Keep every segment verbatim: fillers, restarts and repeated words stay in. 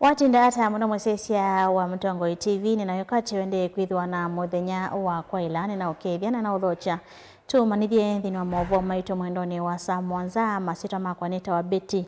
Watinda ata mũno mũsyaĩĩsya wa Mũtongoi T V, nĩnaĩkatĩ ũendee kwĩthĩwa na mũthenya wa kwaĩla, nĩnaũkethya na naũthokya. Tũmanyĩthye nthĩnĩ wa maũvoo maitũ mwendonĩ wa saa mũonza, masyĩtwa makwa nĩtawa Betty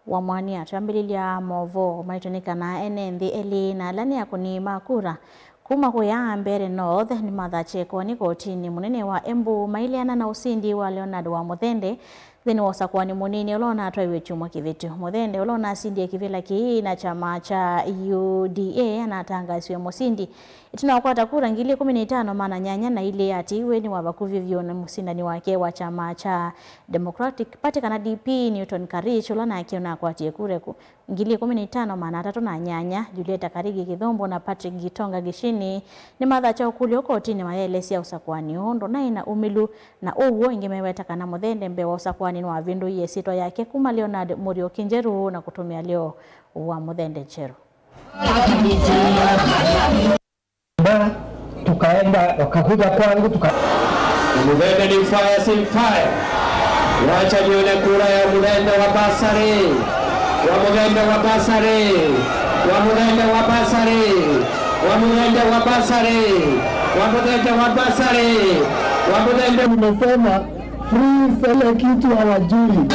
Wamwania. Twambĩlĩlya maũvoo maitũ nĩ kana ene nthĩ elĩ na ala nĩ akũni ma kura kuma kũya Mbeere North nĩmathatye ĩkoani kotinĩ mũnene wa Embu maileana na ũsindi wa Leonard Wamuthende nthĩnĩ wa ũsakũani mũnini ũla ũnatwaiwe kyumwa kĩvĩtu. Muthende, ũla ũnasindie kĩvĩla kĩĩ na kyama kya U D A, anatangaasiwe mũsindi ĩtina wa kũkwata kura ngili ĩkũmi na itano maana nyanya na ilĩ. Atiiwe nĩ wa vakuvĩ vyũ na mũsindani wake wa kyama kya Democratic Party, kana D P, Newton Karich, ũla nake ũnakwatie kura ĩkũ-, ngili ĩkũmi na itano maana atatũ na nyanya. Julieta Karigi Kithumbu na Patrick Gitonga Gishini nĩmathatya ũkũlyo kotinĩ mayaelesya ũsakũani ũũ ndũnaĩ na umĩlu, na ũw'o ĩngĩ meweta kana Muthende mbee wa ũsakũani nĩwavĩndũie ĩsyĩtwa yake kuma Leonard Muriuki Njeru na kũtũmĩa Leo Wamuthende Njeru. Na tukaenda, wakakuja kwangu, tuka- Wamuthende ni fire, si fire. Wacha nione kura ya Wamuthende wa basari. Wamuthende wa basari. Wamuthende wa basari. Wamuthende wa basari. Wamuthende wa basari. Wamuthende. Nimesema free, sele kitu hawajui.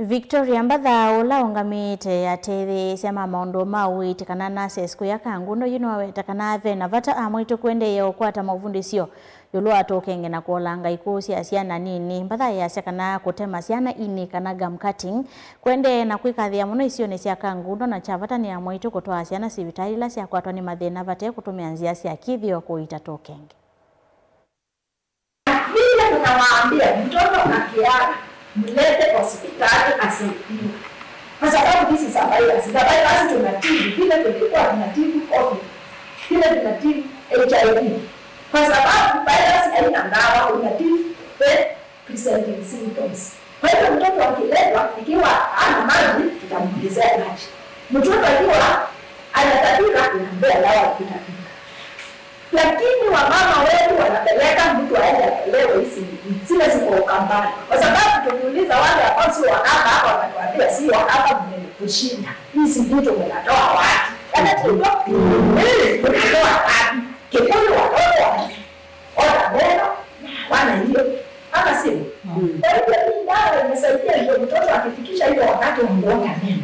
Victoria Mbatha, ũla ũngamĩĩte atetheesya ma maũndũ ma ũiiti kana nurses kũya Kangundo, yu nĩwaweta kana ve na vata amwaitũ kũendeea ũkwata maũvundĩsyo ĩũlũ wa tũkenge na kũolanga ikũũ sya syana nini. Mbatha easya kana kũtema syana ini kana gum cutting kũendee na kwĩkathĩa mũno isionĩ sya Kangundo, na kya vata nĩ amwaitũ kũtwaa syana sivitalĩ ila syakwatwa nĩ mathĩna vate kũtũmĩa nzĩa sya kĩthĩo kũiita tũkenge. Vile tunawaambia, mtoto akiaga, mlete hospitali asaidiwe. Kwa sababu this is a virus. The virus tunatibu, vile tulikuwa tunatibu covid, vile tunatibu H I V. Kwa sababu virus haina dawa, unatibu the presenting symptoms. Kwa hivyo mtoto akiletwa, ikiwa hana maji, tutamuongezea maji. Mtoto akiwa anatapika, tunampea dawa ya kutapika. Lakini wamama wetu wanapeleka mtu aende atolewe hizi, zile ziko Ukambani. Kwa sababu tukiuliza wale ambao si Wakamba hapa, wanatuambia, "Si Wakamba mmekushinda. Hizi vitu mnatoa wapi?" Anatuambia, "Eh, mnatoa wapi? Kikuyu watoto wa-, ona meno, wana hiyo." Ama sivyo? Mm. Kwa hivyo hii dawa imesaidia ndio mtoto akifikisha hiyo wakati wa kuota meno,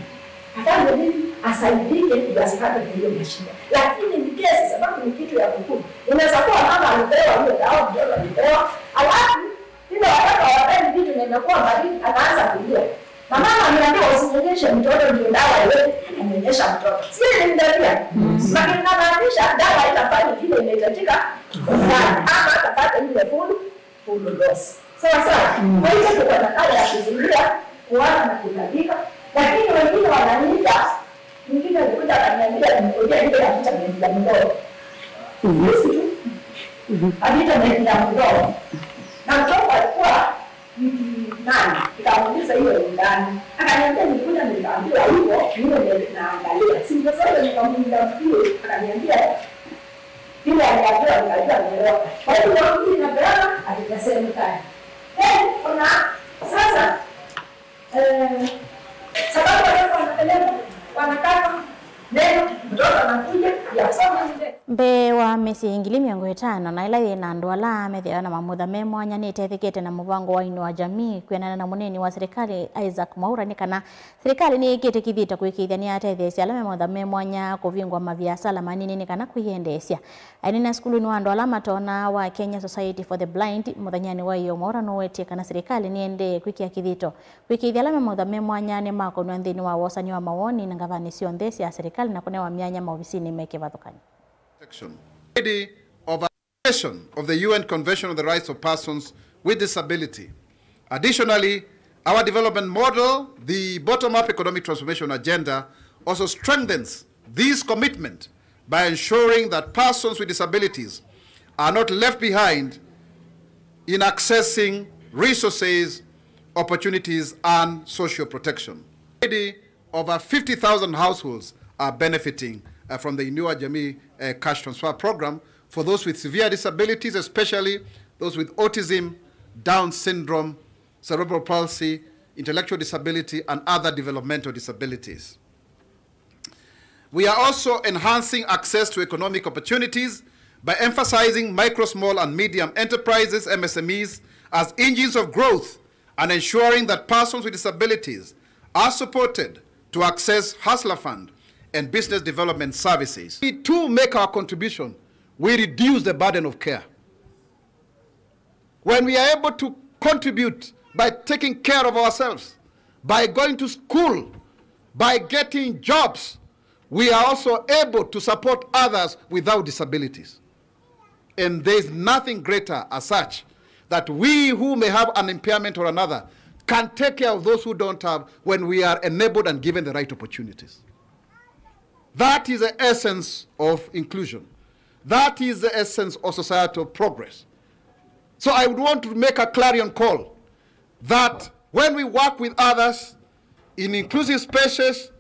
afanye nini? Asaidike ndio asipate na hiyo mashida. Lakini in case, sababu ni kitu ya kukula, inaweza kuwa mama alipewa hiyo dawa, mtoto alipewa, alafu ile wakati hawapendi vitu na imekuwa baridi, anaanza kulia. Na mama ameambiwa usinyonyeshe mtoto, ndio dawa ile ananyonyesha mtoto. Sio ni ndio? Mm. Lakini inamaanisha dawa haitafanya vile inahitajika kufanya, ama atapata ile full full dose. Sawa sawa? Mm. Kwa hivyo tuko na dawa ya kuzuia kuhara na kutapika, lakini wengine wananiita, mwingine alikuja akaniambia nimekujia ile ya vitamin ya mdomo. Mhm. Hizi tu. Mhm. A vitamin ya mdomo. Na mtoto alikuwa wiki nane, nikamuuliza hiyo ni gani? Akaniambia nilikuja nikaambiwa hivyo, hiyo ndio naangalia. Si ndio sasa nikamuuliza hiyo, akaniambia vile aliambiwa nikajua ameelewa. Kwa hiyo hii inapeana at the same time. Then kuna sasa, eh, sababu watoto wanapelekwa, wanakatwa, Then mtoto anakuja, ya soma ni ndeto. Mbee wa mĩsyĩ ngili mĩongo ĩtano na ĩla yĩ na andũ ala methĩawa na mamutha me mwanya nĩtethekanĩte na mũvango wa Inua Jamii kwĩanana na mũneeni wa serikali Isaac Mwaura nĩ kana serikali nĩyĩkĩte kĩthito kũĩkĩĩthya nĩyatetheesya ala me mamutha me mwanya kũvingũa maviasala manini nĩ kana kwĩyendeesya. Ainena sukulunĩ wa andũ ala matoonaa wa Kenya Society for the Blind, mũthenyanĩ wa ĩyoo, Mwaura nũwetie kana serikali nĩendee kwĩkĩa kĩthito kũĩkĩĩthya ala me mamutha me mwanya nĩmakũnw'a nthĩnĩ wa wosany'o wa mawoni na ngavanĩ syonthe sya serikali na kũnewa myanya maovisinĩ me kĩvathũkany'o. Section. Lady of of the U N Convention on the Rights of Persons with Disability. Additionally, our development model, the bottom-up economic transformation agenda, also strengthens this commitment by ensuring that persons with disabilities are not left behind in accessing resources, opportunities, and social protection. Already, over fifty thousand households are benefiting, uh, from the Inua Jamii, uh, cash transfer program, for those with severe disabilities, especially those with autism, Down syndrome, cerebral palsy, intellectual disability, and other developmental disabilities. We are also enhancing access to economic opportunities by emphasizing micro, small, and medium enterprises, M S M Es, as engines of growth and ensuring that persons with disabilities are supported to access Hustler Fund and business development services. We too make our contribution, we reduce the burden of care. When we are able to contribute by taking care of ourselves, by going to school, by getting jobs, we are also able to support others without disabilities. And there is nothing greater as such that we who may have an impairment or another can take care of those who don't have when we are enabled and given the right opportunities. That is the essence of inclusion. That is the essence of societal progress. So I would want to make a clarion call that when we work with others in inclusive spaces,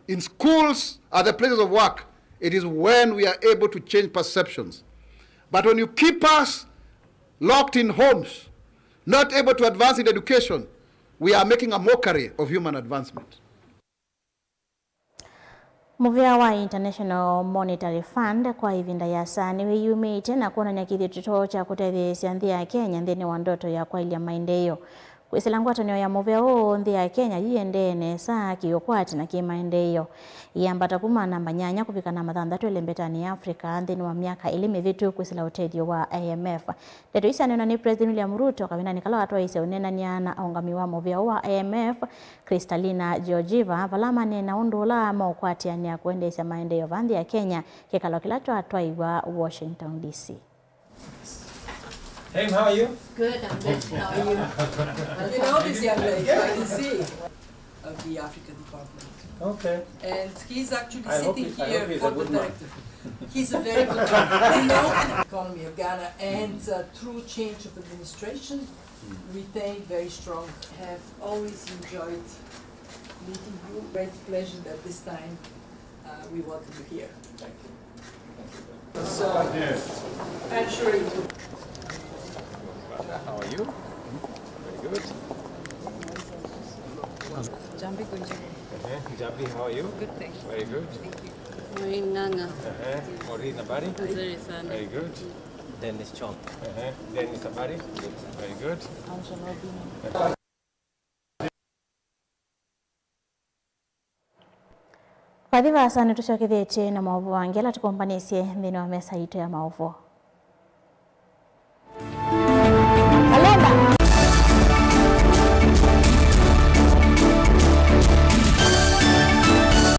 in schools, at the places of work, it is when we are able to change perceptions. But when you keep us locked in homes, not able to advance in education, we are making a mockery of human advancement. Mũvea wa International Monetary Fund kwa ĩvinda yĩasa nĩwĩyumĩtye na kwonany'a kĩthito kya kũtetheesya nthĩ ya Kenya nthĩnĩ wa ndoto ya kwaĩlya maendeeo. Kwĩsĩla ngwatanĩo ya mũvea ũũ, nthĩ ya Kenya yĩendee nesa kĩũkwati na kĩmaendeeo, yĩambata kuma namba nyanya kũvika namba thanthatũ ĩlembetanĩ ya Africa nthĩnĩ wa myaka ĩlĩ mĩvĩtu kwĩsĩla ũtethyo wa I M F. Ndeto ii syaneena nĩ President William Ruto kavindanĩ kala watwaĩĩsye ũneenany'a na aũngami wa mũvea ũũ wa I M F, Kristalina Georgieva, vala maneena ũndũ ũla maũkwatĩanĩa kũendeesya maendeeo vaa nthĩ ya Kenya, kĩkalo kĩla kyatwaiwa Washington D C. Hey, how are you? Good, I'm good. How are you? You know this young lady, I can see. Of the Africa department. Okay. And he's actually sitting here for the director. He's a very good one. You know, economy of Ghana and, uh, through change of administration, retain very strong. Have always enjoyed meeting you. Great pleasure that this time, uh, we welcome you here. Thank you. So, I'm sure you do. How are you? Very good. Jambi kunje. Uh-huh. Jambi, how are you? Good, thank you. Very good. Thank you. Maureen Ng'ang'a. Uh-huh. Maureen, habari? Nzuri sana. Very good. Dennis Chong. Uh-huh. Dennis, habari? Very good. Angela Obina. Vathi vaasa nĩtũsyokethĩtye na maũvoo angĩ ala tũkũmbanĩsye nthĩnĩ wa mesa yitũ ya maũvoo. Kalenda.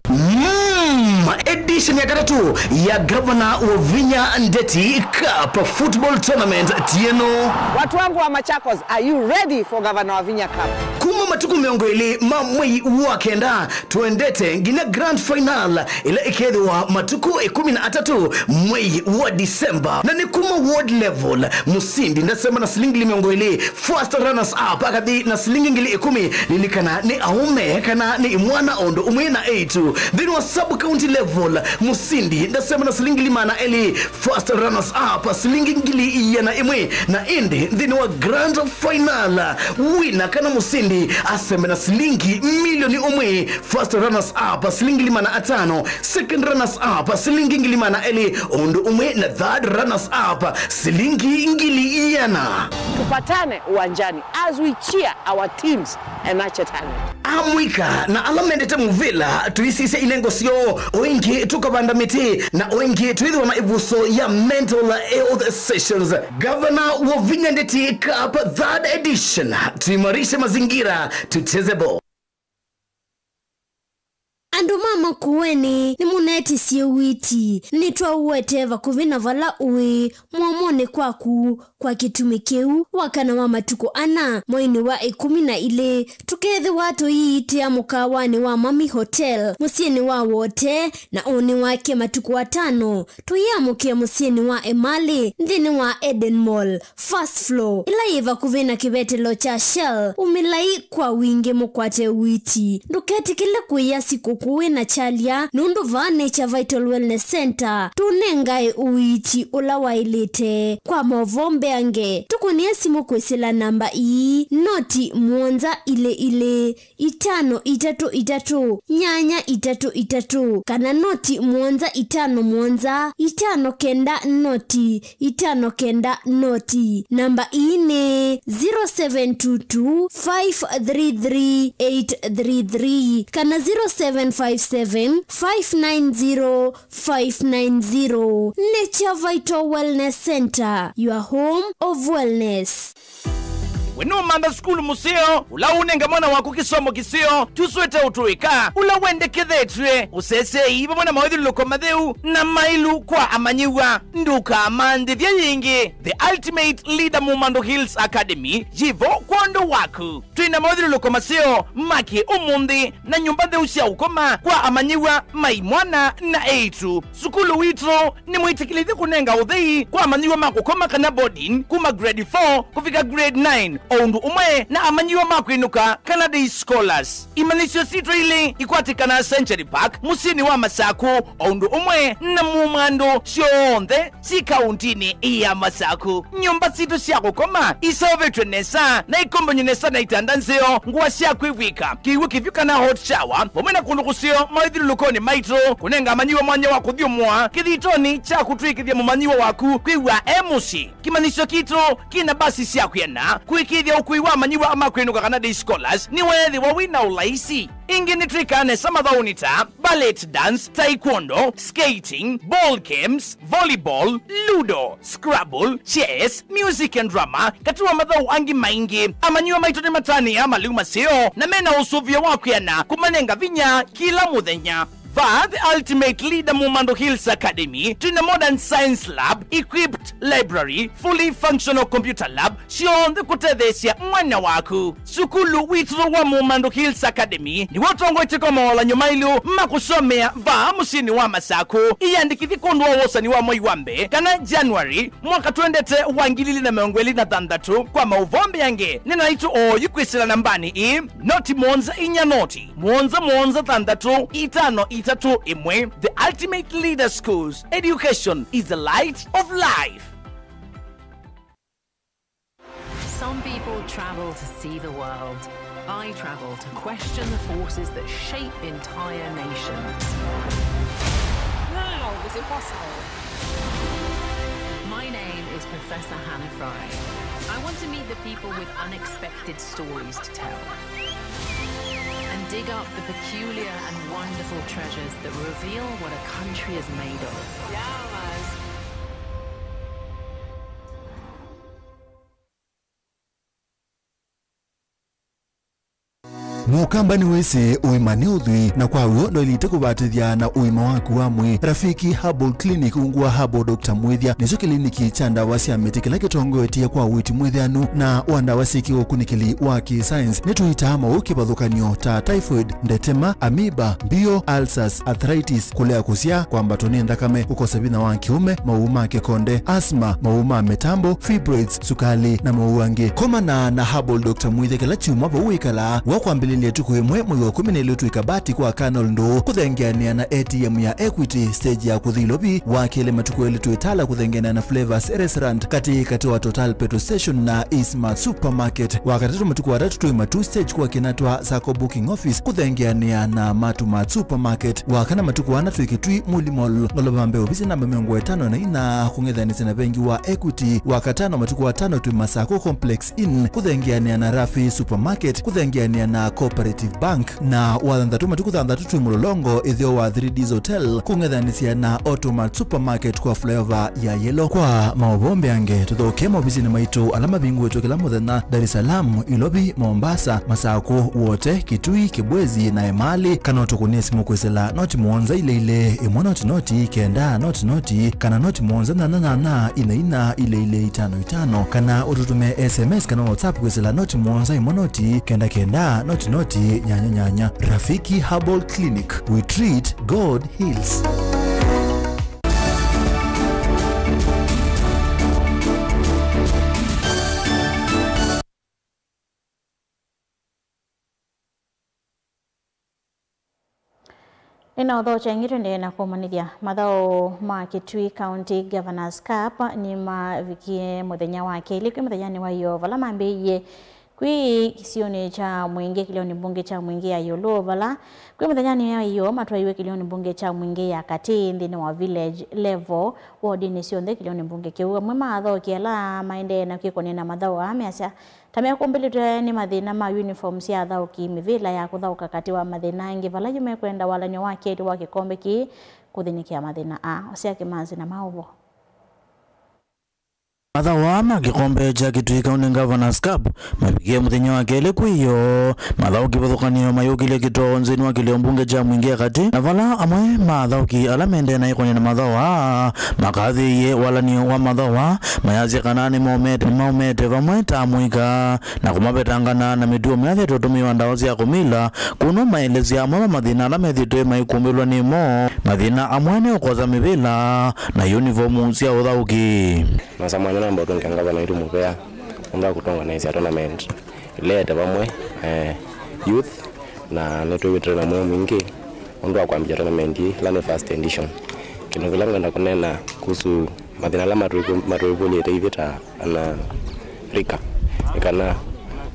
Mm, edition ya katatũ ya Gavana Wavinya Ndeti Cup Football Tournament ti ĩno. Watu wangu wa Machakos, are you ready for Gavana Wavinya Cup? Kuma matukũ mĩongo ĩlĩ ma mwei wa kenda, tũendete nginya grand final ĩla ĩkethĩwa matukũ ĩkũmi na atatũ mwei wa December. Na nĩ kuma ward level, mũsindi ndasema na silingi ngili mĩongo ĩlĩ, first runners up akathi na silingi ngili ĩkũmi, lilikana nĩ aũme kana nĩ imwana o ũndũ ũmwe na eĩtu. Nthĩnĩ wa sub county level, Mũsindi ndasemba na silingi ngili maana elĩ, first runners up silingi ngili ĩana ĩmwe, na ĩndĩ nthĩnĩ wa grand final, wina kana mũsindi asembe na silingi milioni ũmwe, first runners up silingi ngili maana atano, second runners up silingi ngili maana elĩ, ũndũ ũmwe na third runners up silingi ngili ĩana. Tupatane uwanjani as we cheer our teams and nurture talent. Amũika na ala mendete mũvĩla, tũisisye inengo syoo, o ĩngĩ tũkavanda mĩtĩ, na o ĩngĩ twĩthĩwa na ĩvuso ya mental health sessions. Gavana wa Ũvinya Ndeti Cup third edition, tuimarishe mazingira, tucheze ball. Andũ ma Makueni nĩmũnetisye ũiiti, nĩtwaũete vakuvĩ na vala ũĩ, mũomonĩ kwaku. Kwa kĩtumi kĩu, wakana wa matukũ ana, mweinĩ wa ĩkũmi na ilĩ, tũkeethĩwa tũiitĩa mũkawanĩ wa Mami Hotel, mũsyĩnĩ wa Wote, na ũnĩ wake matukũ atano, tũyĩamũkĩa mũsyĩnĩ wa Emali, nthĩnĩ wa Eden Mall, first floor, ĩla yĩ vakuvĩ na kĩvetelo kya Shell. Umĩlai kwa wingĩ mũkwate ũiiti. Ndũketĩkĩle kũĩa sikũkũ wĩ na kyalya, nũndũ vaa Nature Vital Wellness Center tũnengae ũiiti ũla waĩlĩte. Kwa maũvoo mbeange, tũkũnĩe simũ kwĩsĩla namba ii, noti mũonza ilĩ ilĩ, itano itatũ itatũ, nyanya itatũ itatũ, kana noti mũonza itano mũonza, itano kenda noti, itano kenda noti. Namba ii nĩ zero seven two two, five three three, eight three three kana zero seven five seven, five nine zero, five nine zero. Nature Vital Wellness Center, your home of wellness. We nũmantha sukulu mũseo, ũla ũnenga mwana waku kĩsomo kĩseo, tũswĩte ũtũĩka, ũla wendekethetw'e, ũsesei vamwe na mawĩthyũlũlũko matheu na maĩlu kwa amanyĩw'a? Ndũkamanthĩthye yĩngĩ. The Ultimate Leader Mumando Hills Academy yĩ vo kwondũ waku. Twĩ na mawĩthyũlũlũko maseo ma kĩ-ũmũnthĩ na nyũmba ntheu sya ũkoma kwa amanyĩw'a ma imwana na eĩtu. Sukulu witũ nĩmwĩtĩkĩlĩthye kũnenga ũthei kwa amanyĩw'a ma kũkoma kana boarding kuma grade four kũvika grade nine, o ũndũ ũmwe na amanyĩw'a ma kwĩnũka kana day scholars. Imanyĩsyo sitũ ilĩ ikwatĩkanaa Century Park, mũsyĩnĩ wa Masaku, o ũndũ ũmwe na Mumando syonthe syĩ kauntinĩ ya Masaku. Nyũmba sitũ sya kũkoma iseũvĩtw'e nesa na ikombany'e nesa na itanda nzeo, ngũa sya kwĩvw'ĩka, kĩw'ũ kĩvyũ kana hot shower, vamwe na kũndũ kũseo mawĩthyũlũlũkonĩ maitũ, kũnenga amanyĩw'a mwanya wa kũthyũmũa kĩthitonĩ kya kũtw'ĩkĩthya mũmanyĩw'a waku kwĩw'a e mũsyĩ. Kĩmanyĩsyo kitũ kĩna mbasi sya kwĩana kũĩkĩĩthya ũkui wa amanyĩw'a ma kwĩnũka kana day scholars nĩweethĩwa wĩ na ũlaisi. Ĩngĩ nĩtwĩkaa nesa mathaũnĩ ta ballet dance, taekwondo, skating, ball games, volleyball, ludo, scrabble, chess, music and drama, katĩ wa mathaũ angĩ maingĩ. Amanyĩw'a maitũ nĩmatanĩaa malĩu maseo na mena ũsũvĩo wa kwĩana kũmanenga vinya kĩla mũthenya. Vaa The Ultimate Leader Mumando Hills Academy, twĩ na modern science lab, equipped library, fully functional computer lab, syonthe kũtetheesya mwana waku. Sukulu witũ wa Mumando Hills Academy nĩw'o ũtongoetye kwa mawalan'yo maĩlu ma kũsomea vaa mũsyĩnĩ wa Masaku. Ĩyandĩkĩthye kwondũ wa wosani wa mwei wa mbee kana January mwaka twendete wa ngili ilĩ na mĩongo ĩlĩ na thanthatũ. Kwa maũvoo mbeange, nena naitũ oyu kwĩsĩla nambanĩ ĩĩ, noti mũonza inya noti, mũonza mũonza thanthatũ, itano itatũ ĩmwe. The Ultimate Leader Schools, education is the light of life. Some people travel to see the world. I travel to question the forces that shape entire nations. Now is impossible. My name is Professor Hannah Fry. I want to meet the people with unexpected stories to tell and dig up the peculiar and wonderful treasures that reveal what a country is made of. Yeah, man. Mũkamba nĩwĩsĩ ũima nĩ ũthwii, na kwa w'o ndwaĩlĩte kũvatĩthya na ũima waku wa mwĩĩ. Rafiki Herbal Clinic ungu wa Herbal Doctor Mwĩthya nĩkyo kĩliniki kya ndawa sya mĩtĩ kĩla kĩtongoetye kwa ũiiti mwĩthĩanu na wa ndawa syĩ kĩũkunĩkĩli wa kĩ-science. Nĩtũitaa maũũ kĩvathũkany'o ta typhoid, ndetema, amoeba, mbio, ulcers, arthritis, kũlea kũsyaa, kwambatwa nĩ nthakame, kũkosa vinya wa kĩũme, maũũ ma kĩkonde, asthma, maũũ ma mĩtambo, fibroids, sukalĩ, na maũũ angĩ. Komana na Herbal Doctor Mwĩthya kĩla kyumwa vau wĩkalaa wa kwambĩlĩlya Ĩlĩ ĩtukũ ĩmwe mwei wa kũmi na ĩlĩ twĩ Kabati kwa Colonel Ndũũ kũthengeanĩa na A T M ya Equity, stage ya kũthi Ilovi. Wa kelĩ matukũ elĩ twĩ Tala kũthengeanĩa na Flavors Restaurant katĩ katĩ wa Total Petrol Station na Eastmart Supermarket. Wa katatũ matukũ atatũ twĩ Matuu stage kwa Kinatwa Sacco Booking Office kũthengeanĩa na Matumat Supermarket. Wa kana matukũ ana twĩ Kitui Muli Mall, ngolova mbee ovisi namba mĩongo ĩtano na ina kũng'ethanĩsya na vengi wa Equity. Wa katano matukũ atano twĩ Masako Complex Inn kũthengeanĩa na Rafi Supermarket, kũthengeanĩa na Cooperative Bank, na wa thanthatũ matukũ thanthatũ twĩ Mũlolongo ĩtheo wa Three Ds Hotel kũng'ethanĩsya na Automat Supermarket kwa flyover ya Yellow. Kwa maũvoo mbeange, tũthokee maovisinĩ maitũ ala mavingũĩtwe kĩla mũthenya, Dar es Salaam, Ilovi, Mombasa, Masako, Wote, Kitui, Kibwezi na Emali, kana ũtũkũnĩe simũ kwĩsĩla noti mũonza ilĩ ilĩ, ĩmwe noti noti, kenda noti noti, kana noti mũonza nyanya nyanya, ina ina, ilĩ ilĩ, itano itano, kana ũtũtũme S M S kana WhatsApp kwĩsĩla noti mũonza, ĩmwe noti, kenda kenda, noti noti, nyanya nyanya. Rafiki Herbal Clinic, we treat, God heals. Nĩnaũthokya ĩngĩ tũendee na kũmanyĩthya. Mathaũ ma Kitui County Governors Cup nĩmavikie mũthenya wa kelĩ kwĩ mũthenyanĩ wa ĩyoo, vala mambĩĩie kwĩ kĩsionĩ kya Mwingĩ kĩlĩonĩ mbunge kya Mwingĩ ya ĩũlũ, vala kwĩ mũthenyanĩ wa ĩyoo matwaiwe kĩlĩonĩ mbunge kya Mwingĩ ya katĩ nthĩnĩ wa village level wodinĩ syonthe kĩlĩonĩ mbunge kĩu. Amwe ma athaũki ala maendee na kwĩkũnĩa na mathaũ aa measya ta mekũmbĩlĩtwe nĩ mathĩna ma uniform sya athaũki, mĩvĩla ya kũthaũka, katĩ wa mathĩna angĩ, vala yu mekwenda walan'yo wa kelĩ wa kĩkombe kĩĩ kũthĩnĩkĩa mathĩna aa. Osea Kĩmanzi na maũvoo. Mathaũ aa ma kĩkombe kya Kitui County Governors Cup mavikie mũthenya wa kelĩ kwĩ ĩyoo, mathaũ kĩvathũkany'o mayũkĩlye kĩtoo nzĩnĩ wa kĩlĩo mbunge kya Mwingĩ ya katĩ, na vala amwe ma athaũki ala mendee na ĩkũnĩa na mathaũ aa makathĩĩie walan'yo wa mathaũ aa, mayasya kana nĩmaumĩte, nĩmaumĩte vamwe ta amũika na kũmavetangana na mĩtuo mĩathe tũtũmĩwa ndawa sya kũmila. Kũno maelesya amwe ma mathĩna ala methĩĩtwe maikumbĩlwa nĩmo. Mathĩna amwe nĩ ũkosa mĩvĩla na yunivomu sya ũthaũki. Nasa mwanya namba ũtũngĩa ngavana witũ mũvea nũndũ wa kũtũnganĩĩsya tournament ĩleete vamwe, eh, youth, na nĩtwĩw'ĩte na mwĩao mwingĩ nũndũ wa kwambĩĩa tournament ĩĩ, ĩla nĩ first edition. Kĩndũ kĩla ngwenda kũneena kuhusu mathĩna ala matwĩvũ-, matwĩvũlĩte ithyĩ ta ana rika nĩ kana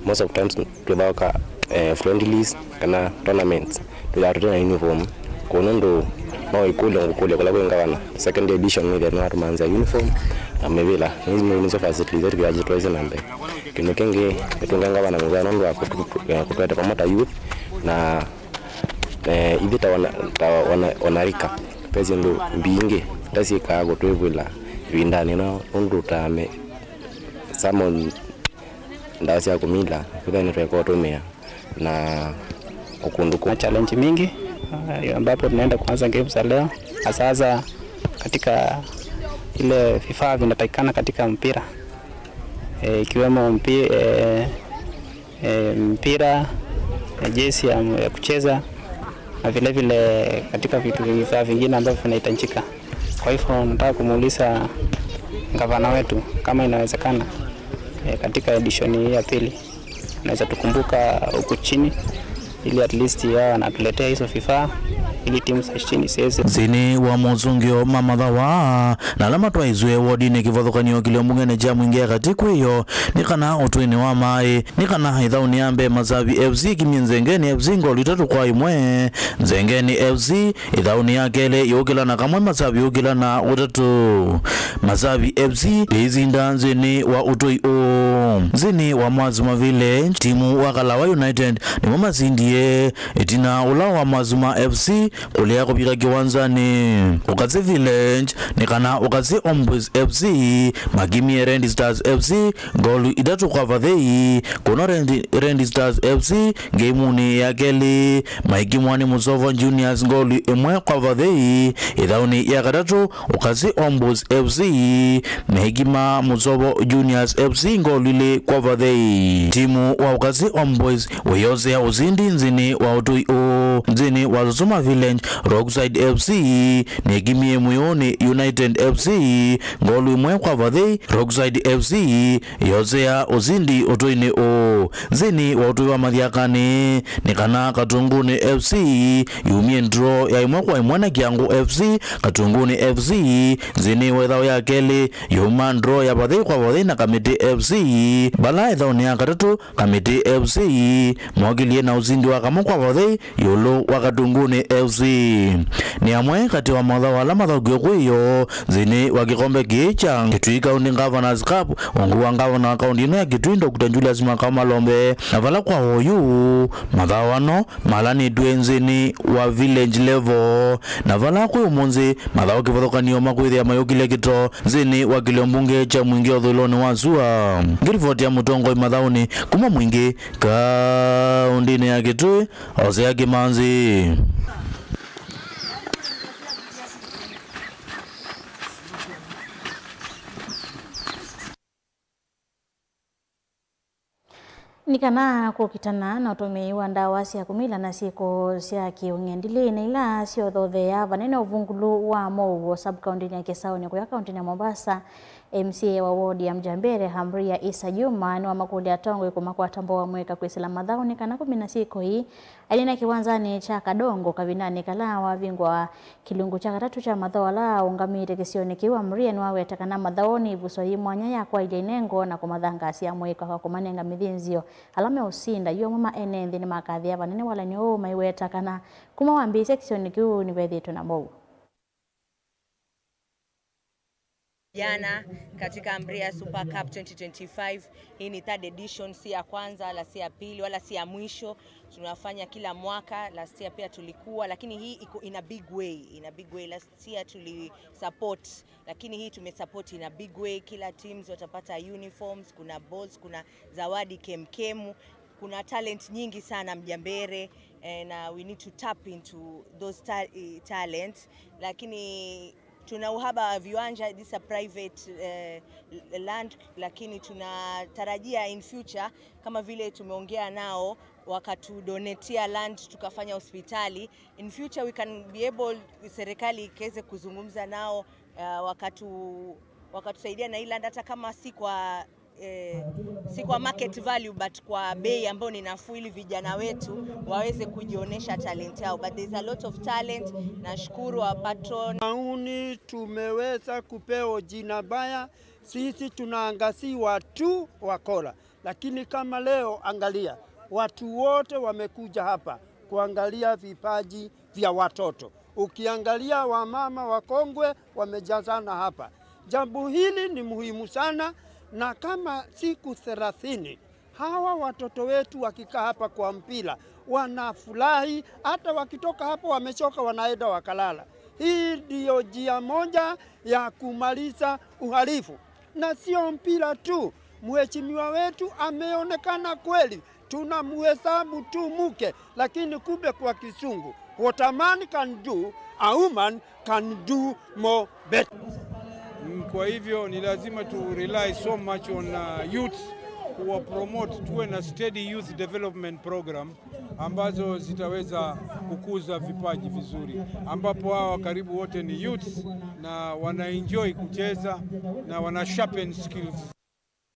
most of times tũthaũka, eh, friendlies kana tournaments twĩthaa tũte na uniform. Kwoou nũndũ no ĩkũlyo ngũkũlya kũla kwĩ ngavana, second edition nĩthĩa nĩwatũmanzĩa uniform na mĩvĩla. Nĩ nĩsyo facilities isu twĩthaa tũtwaĩsye na mbee. Kĩndũ kĩngĩ, nĩtũnge ngavana mũvea nũndũ wa kũtũ-, ya kũtũete vamwe ta youth na, eh, ithyĩ ta wana, ta wana, wanarika, ve syĩndũ mbingĩ ila syĩkaa kũtwĩvw'ĩla ĩvindanĩ ĩno nũndũ ta me-, some ndawa sya kũmila, kwĩthĩa nĩtweeka ũtũmĩa na ũkũndũ kũ. Kuna challenge mingi, ah, ambapo tunaenda kuanza games za leo, hasa hasa katika ile vifaa vinatakikana katika mpira, eh, ikiwemo mpi-, eh, eh, mpira, eh, jezi ya, ya kucheza na vile vile katika vitu, vifaa vingine ambavyo vinahitajika. Kwa hivyo nataka kumuuliza gavana wetu kama inawezekana, eh, katika edition hii ya pili, anaweza tukumbuka huku chini ili at least yao anatuletea hizo vifaa ili timu za chini ziweze. Nthĩnĩ wa mosũngĩo ma mathaũ aa na ala matwaĩswe wodinĩ kĩvathũkany'o kĩlĩo mbungenĩ kya Mwingĩ ya katĩ kwĩ ĩyoo, nĩ kana ũtũinĩ wa maĩ, nĩ kana ĩthaũnĩ ya mbee Masavi F C ĩkimie Nzengeni F C ngolu itatũ kwa ĩmwe. Nzengeni F C ĩthaũnĩ ya kelĩ yũkĩla na kamwe, Masavi yũkĩla na ũtatũ. Masavi F C yĩisinda nthĩnĩ wa ũtũi ũũ. Nthĩnĩ wa Mwazuma Village, timu wa Kalawa United nĩmo masindie ĩtina ũla wa Mwazuma F C kũlea kũvika kĩwanzanĩ. Ũkasĩ Village nĩ kana Ũkasĩ Homeboys F C makimie Red Stars F C ngolu itatũ kwa vathei, kũno Red, Red Stars F C ngeimũnĩ ya kelĩ maikimwa nĩ Mũsovo Juniors ngolu ĩmwe kwa vathei. Ĩthaũnĩ ya katatũ, Ũkasĩ Homeboys F C meikima Mũsovo Juniors F C ngolu ilĩ kwa vathei. Timu wa Ũkasĩ Homeboys wĩyosea ũsindi nthĩnĩ wa ũtũi ũũ. Nthĩnĩ wa Susuma Village, Challenge, Rockside F C nĩkimie mwĩũnĩ United F C ngolu ĩmwe kwa vathei. Rockside F C yosea ũsindi ũtũinĩ ũũ. Nthĩnĩ wa ũtũi wa mathiakanĩ nĩ kana Katungunĩ F C yumie draw ya ĩmwe kwa ĩmwe na Kiangu F C. Katungunĩ F C nthĩnĩ wa ĩthaũ ya kelĩ yuma draw ya vathei kwa vathei na Kamĩtĩ F C, vala ĩthaũnĩ ya katatũ Kamĩtĩ F C mokilie na ũsindi wa kamwe kwa vathei ĩũlũ wa Katungunĩ F C. Nĩ amwe katĩ wa mathaũ ala mathaũkiwe kwĩyo nthĩnĩ wa kĩkombe kĩĩ kya Kitui County Governors Cup, ungu wa ngavana wa kaunti ĩno ya Kitui, Doctor Julius Makau Malombe, na vala kwa oyu mathaũ ano malanĩtw'e nthĩnĩ wa village level, na vala kwĩ ũmũnthĩ mathaũ kĩvathũkanio makwĩthĩa mayũkile kĩto nthĩnĩ wa kĩlio mbunge kya Mwingĩ ũthũĩlonĩ wa sua. Ngĩrivoti ya mũtongoi mathaũnĩ kuma Mwingĩ kaũntĩnĩ ya Kitui, Hosea Kĩmanzi. Nĩ kana kũkitana na ũtũmĩi wa ndawa sya kũmila na syĩko sya kĩũng'endilĩ na ila syothotheea vanene ũvungũlu wa mow'o sub-kaũntĩnĩ ya Kĩsaũnĩ kũya kaũntĩnĩ ya Mombasa, M C A wa ward ya Mjambere, Hamria Isa Juma, nĩwamakũlya atongoi kũmakwata mboa mweka kwĩsĩla mathaũ nĩ kana kũmina syĩko ii. Ainena kĩwanzanĩ kya Kadongo kavindanĩ kala wavingwa kĩlungu kya katatũ kya mathaũ ala aũngamĩte kĩsionĩ kĩu, Amria nĩwaweta kana mathaũ nĩ ĩvuso yĩ mwanya ya kwaĩlya inengo na kũmathangaasya amũika kwa kũmanenga mĩthĩnzĩo. Ala meũsinda yu amwe ma ene nthĩ nĩmakathĩa vanene walany'o ũũ, maiweta kana kuma wambĩĩsya kĩsionĩ kĩu nĩvethĩĩtwe na mow'o. Jana katika Amria Super Cup twenty twenty-five. Hii ni third edition, si ya kwanza wala si ya pili wala si ya mwisho. Tunafanya kila mwaka, last year pia tulikuwa, lakini hii iko in a big way, in a big way. Last year tuli support, lakini hii tume support in a big way. Kila teams watapata uniforms, kuna balls, kuna zawadi kemkemu. Kuna talent nyingi sana Mjambere, and uh, we need to tap into those ta eh, talents, lakini tuna uhaba wa viwanja. This is a private eh, land, lakini tunatarajia in future, kama vile tumeongea nao, wakatudonetia land tukafanya hospitali. In future we can be able, serikali ikaweze kuzungumza nao uh, wakatu wakatusaidia na hii land, hata kama si kwa eh, si kwa market value, but kwa bei ambayo ni nafuu, ili vijana wetu waweze kujionyesha talent yao, but there's a lot of talent. Nashukuru wa patron. Mauni tumeweza kupewa jina baya, sisi tunaangaziwa tu wakora, lakini kama leo, angalia, watu wote wamekuja hapa kuangalia vipaji vya watoto. Ukiangalia wamama wakongwe wamejazana hapa. Jambo hili ni muhimu sana, na kama siku thelathini, hawa watoto wetu wakikaa hapa kwa mpira, wanafurahi, hata wakitoka hapo wamechoka, wanaenda wakalala. Hii ndiyo njia moja ya kumaliza uhalifu. Na sio mpira tu, mheshimiwa wetu ameonekana kweli, tunamhesabu tu mke, lakini kumbe kwa kisungu, what a man can do, a woman can do more better. Mm, kwa hivyo ni lazima tu rely so much on uh, youth, kuwa promote, tuwe na steady youth development program ambazo zitaweza kukuza vipaji vizuri, ambapo hawa karibu wote ni youths na wanaenjoy kucheza na wana sharpen skills.